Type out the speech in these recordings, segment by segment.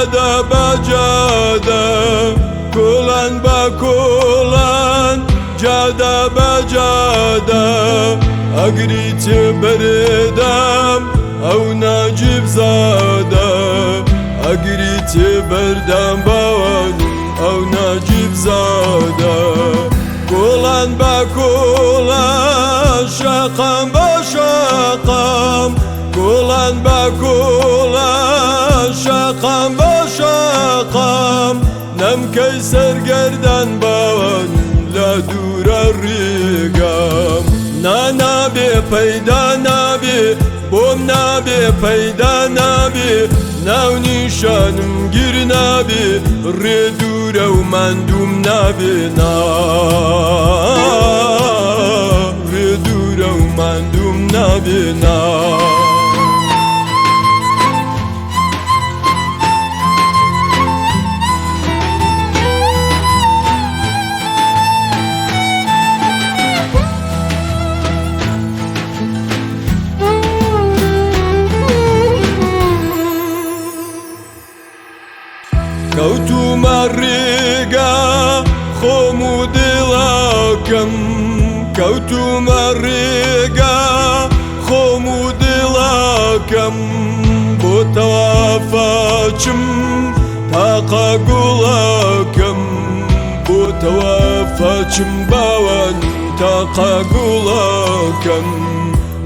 جادە بە جادە، کۆڵان بە کۆڵان، جادە بە جادە، ئەگری تێ بەرێدام ئەو ناجیب زادە، ئەگری تێ بەردام باوانم ئەو ناجیب زادە. کۆڵان بە کۆڵان، شەقام بە شەقام، کۆڵان بە کۆڵان، شەقام بە شەقام، نەمکەی سەرگەردان باوانم لە دوورە ڕێگام. نا نابێ پەیدا نابێ، بۆم نابێ پەیدا نابێ، ناونیشانم گیر نابێ، ڕێ دوورە و ماندووم نابێ، نا ڕێ دوورە و ماندووم نابێ نا. کەوتومە ڕێگا خۆم و دڵاکەم، کەوتومە ڕێگا خۆم و دڵاکەم، بۆ تەوافاچم تاقە گوڵاکەم، بۆ تەوافاچم باوان تاقە گوڵاکەم.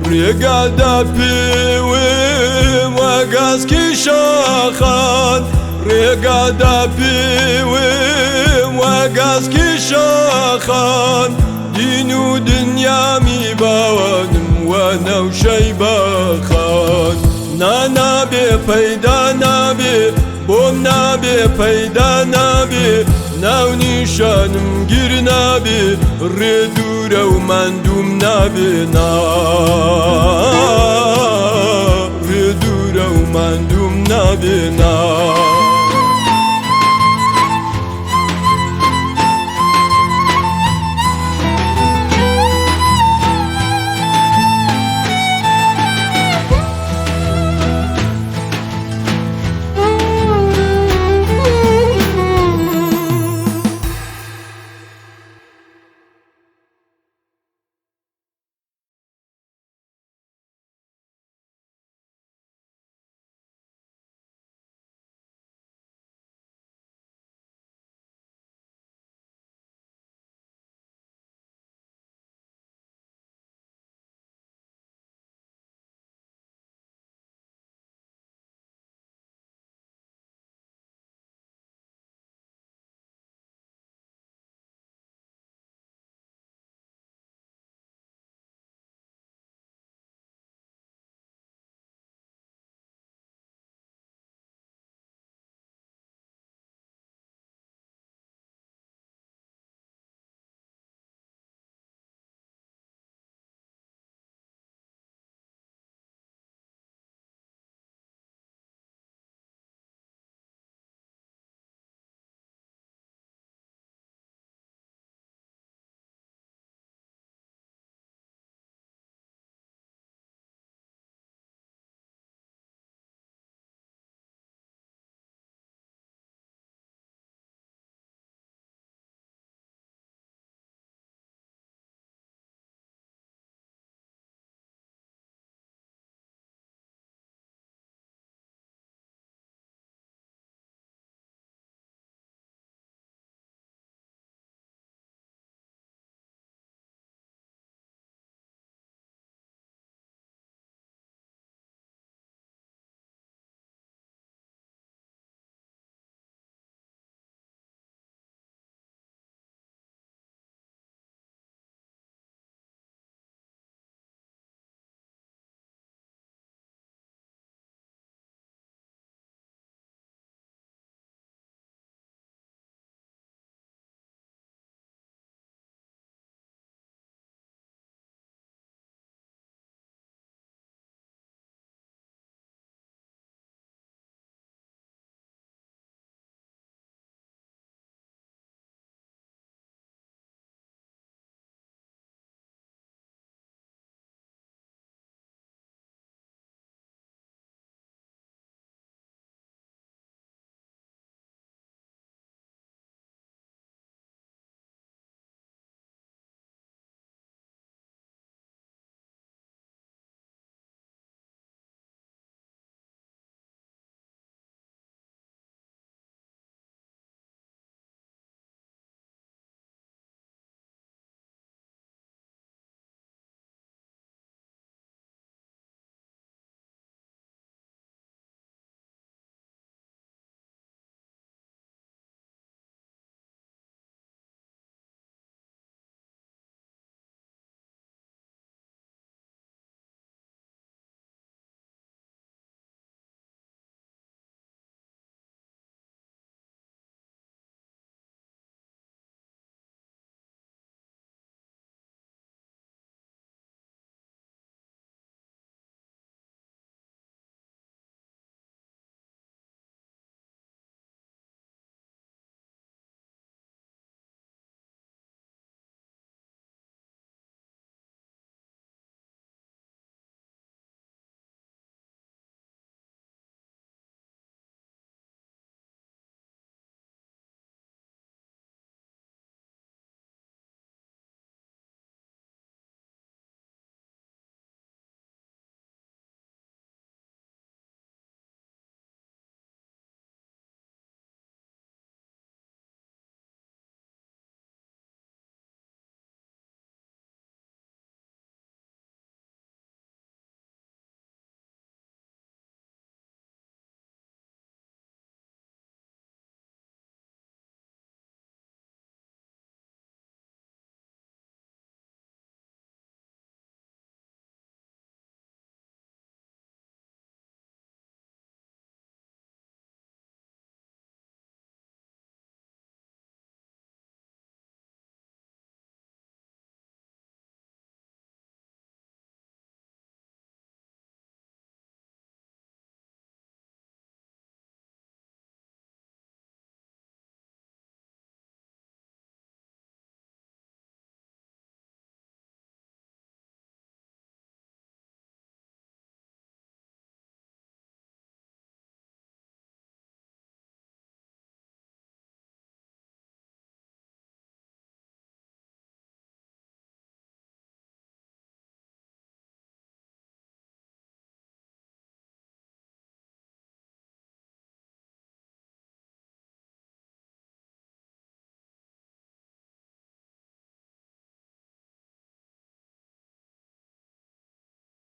ڕێگادا پێوێم وەگازکی شاخان، ڕێگادا پێوێم وەگازکی شاخان، دین و دنیامی باوانم وە نەوشەی باخان. نا نابێ پەیدا نابێ، بۆم نابێ پەیدا نابێ، ناونیشانم گیر نابێ، ڕێ دوورە و ماندووم نابێ، نا ڕێ دوورە و ماندووم نابێ نا.